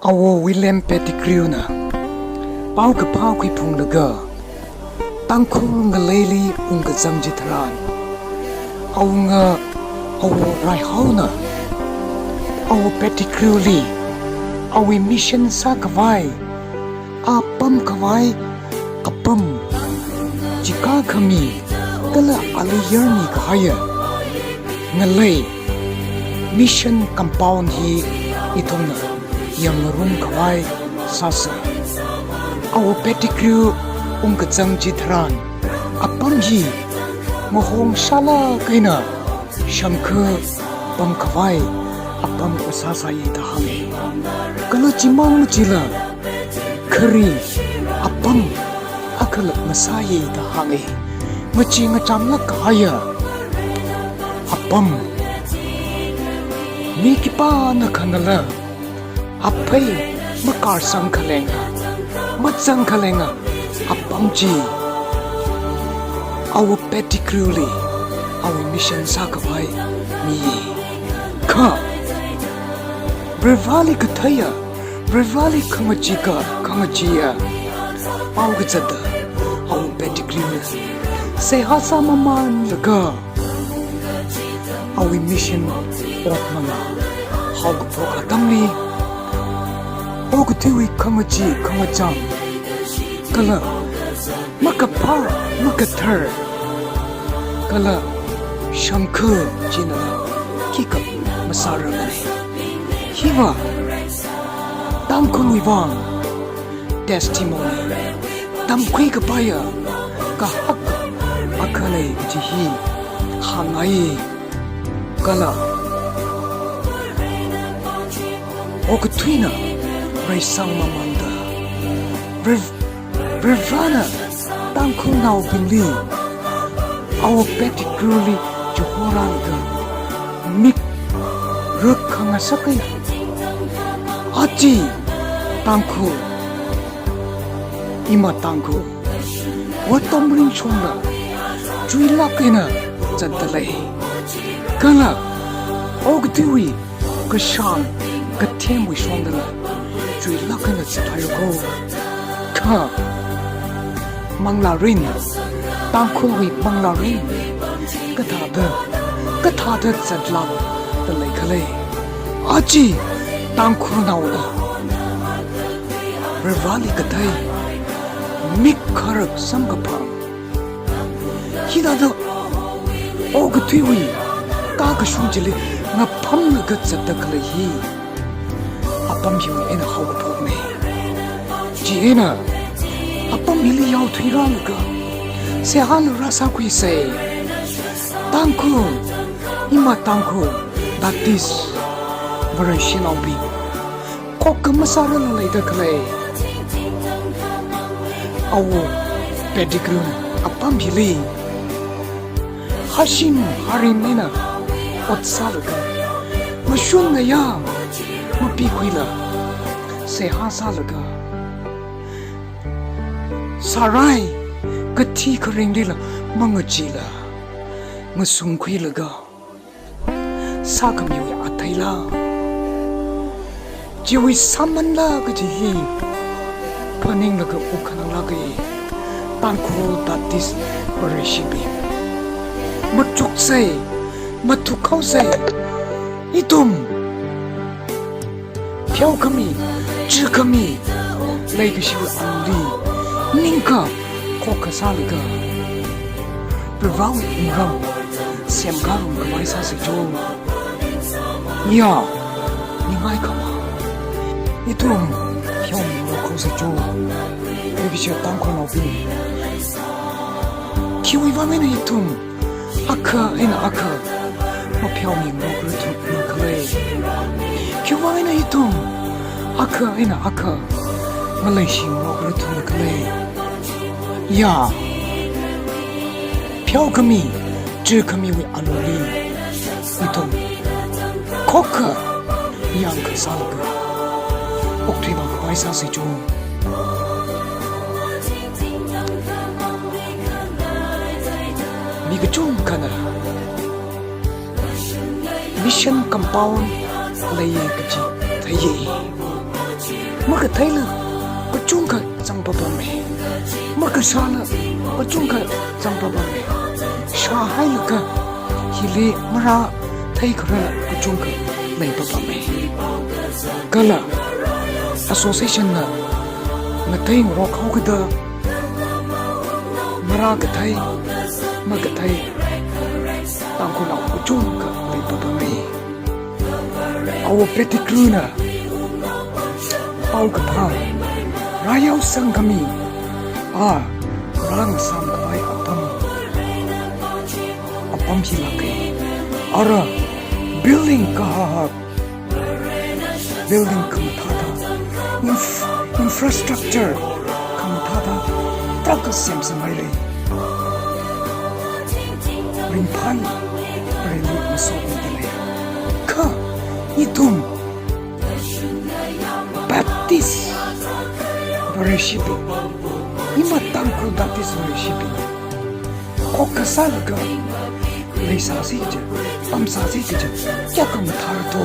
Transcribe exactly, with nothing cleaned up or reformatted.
Awo William Pettigrew na paokaphā khuiphunglaga Tangkhul ngaleili ungkazang chitharan, awunga Awo Raihao na Awo Pettigrew li awui mission sākhavai, a pamkhavai apam chikā khami kala ali yarmi kahaiya ngalei mission compound hi ithumna yangngarum khavai sāsa. Awo Pettigrew ungkazang chitharan apam hi ngahong shālāk eina shangkha pamkhavai apam kasā sāya da hānga. Kala chimang machila khari apam akhala masāya da hānga. Ngachee ngachamlāk kahaiya apam, mi khipāna khanala aphei makarsang khalenga, mazang khalenga apam chi Awo Pettigrew li awui mission sākhavai mi. Kha Varivarāli katheiya, Varivarāli khangachee ka, khangacheeya pao kazata Awo Pettigrew na seihā sāmamanlaga awui mission ot manglā haokaphok atamli, okathuiwui khangachee khangacham kala makaphā makathar kala shangkha china khikha masārarmana. Hiva Tangkhulwui vang testimony, tamkhui kaphāya kahak akhala kaji hi hāngngai. Kala okathuina reisang mamanda Rev-, Varivarāna Tangkhulnaobingli Awo Pettigrew li chihorālaga mik rākhangasak eina aja Tangkhul, ima Tangkhul, atam ringshongda chuilāk eina zatdalei. Kala okathuiwui kashāng kathemwui shongdala chuilāk eina zathai ko. Kha manglārin, Tangkhulwui manglārin kathāda, kathāda zatlākdalei khala? Aja Tangkhulnaona Varivarāli kathei, mik kharak samkaphang, hithāda okathuiwui kakashung chili ngaphamlaga zatda khalei hi apam hiwui eina haokaphokna. Chieina apam hili yaothuirālaga seihāla rāsākhuisa. Tangkhul, ima Tangkhul, Baptist Vareshinaobing, khokha masārarla leida khalei? Awo Pettigrew na apam hili hashim harim eina ot sālaga, mashun ngayā mapikhuila seihā sālaga, sārai kathi kharinglila mangacheela, ngasungkhuilaga sākhamiwui atheila, chiwui sāmanla kaji hi phaninglaga wukkhananglāka. Tangkhul Baptist Vareshibing, machuksa, mathukhaosa. Ithum pheokhami, chikhami leikashiwui alungli ningkha khokha sālaga Varivarāwui wungram semkharumkhavai sāsa cho. Ya, ningai khama, ithum pheomingarokhaosa cho. Leikashiya Tangkhulnaobing, khiwui vang eina ithum akha eina akha mapheomingarokrathumkhala? Khiwui vang eina ithum akha eina akha maleishingarokrathumkhala? Ya, pheokhami, chikhamiwui alungli ithum khokha yangkha sālaga okthuivākhavai sāsa cho. Mi kachungkhana mission compound leiya kaji theiya. makatheila kachungkha zangpapame. Makashāla kachungkha zangpapame. Shāhailaga hili marāthei kharā kachungkha leipapame. Kala association na ngateingarok haokida marākathei, makathei Tangkhulnao kachungkha leipapame. Awo Pettigrew na paokaphā, rāyao sangkhami a rāngasāmkhavai apam, apam hi lāka. Ara building kahahak, building khamathāda, inf-, infrastructure khamathāda, tarākha semsanghailei. Ringphāli, reli masotmida lei. Kha ithum Baptist Vareshibing, ima Tangkhul Baptist Vareshibing, khokkha sālaga leisāsi kaja, pamsāsi kaja, kayākha mathāra to